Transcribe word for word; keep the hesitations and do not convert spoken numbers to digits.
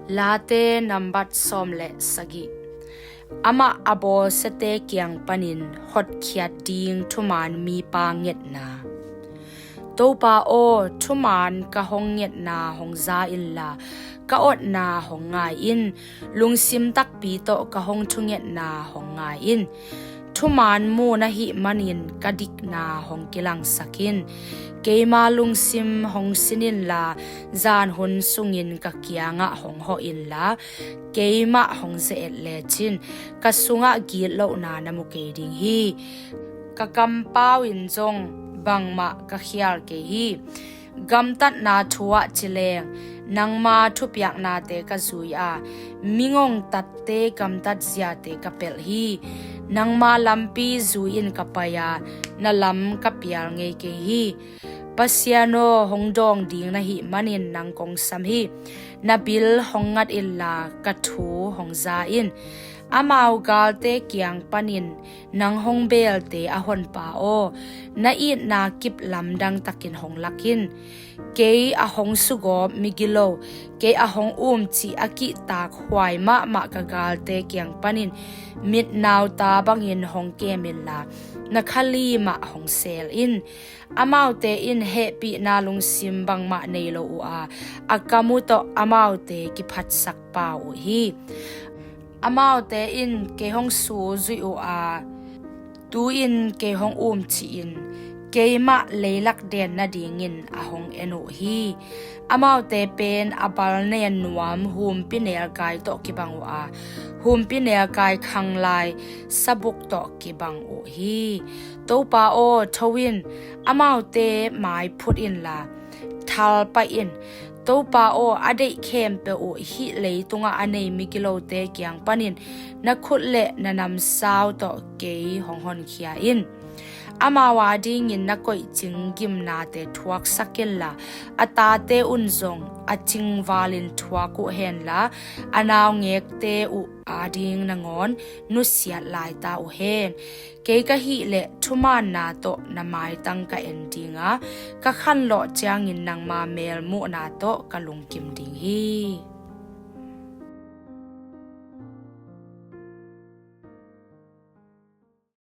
Late nambat sawm le sagih. Amah a bawlsiate kiang panin hotkhiat ding thuman mipa ngetna. Topa aw, thuman ka hong ngetna hong za inla, ka otna hong ngai in. Lungsim takpi tawh ka hong thungetna hong ngai in. Thuman mu na hih manin ka dikna hong kilangsak in. Keima lungsim hong sin inla, zan hun sungin ka kiangah hong hawh inla, keimah hong ze-et lecin ka sungah gitlohna na mu kei ding hi. Ka kampau in zong bangmah ka khial kei hi. Gamtatna thu ah ci leng, nangma thupiaknate ka zui a, mingongtatte gamtatziate ka pelh hi. Nangma lampi zui-in ka pai a, na lam ka pial ngei kei hi. Pasian aw, hong dawng ding na hih manin nang kong sam hi. Na bil hong ngat inla, ka thu hong za in. Amau galte kiang panin nang hong belte a Honpa aw, na itna kip lamdang takin hong lak in. Kei a hong sugawp migilo, kei a hong umcih a kihtak huai mahmah ka galte kiang panin mitnauta bangin hong kem inla, na kha limah hong seel in. Amaute in hehpihna lungsim bangmah nei lo uh a, a kam uh tawh amaute kiphatsak pau uh hi. Amaute in kei hong su zuih uh a, tu-in kei hong umcihin, keimah leilak den nadingin a hong en uh hi. Amaute pen a bal nen nuam humpinelkai tawh kibang uh a, humpinelkai khanglai sabuk tawh kibang uh hi. Topa aw, tho in, amaute mai phut inla, thalpaih in. Topa aw, a deih khempeuh uh hih leitungah a nei migilote kiang panin na khut le na namsau tawh kei hong honkhia in. Amau adingin na koihcing gimnate thuaksak inla, a tate un zong a cingvalin thuak uh henla, a naungekte uh ading nangawn nusiat laita uh hen. Kei ka hih leh thumaanna tawh na maitang ka en dinga, ka khanlawh ciangin nangma melmuhna tawh ka lungkim ding hi.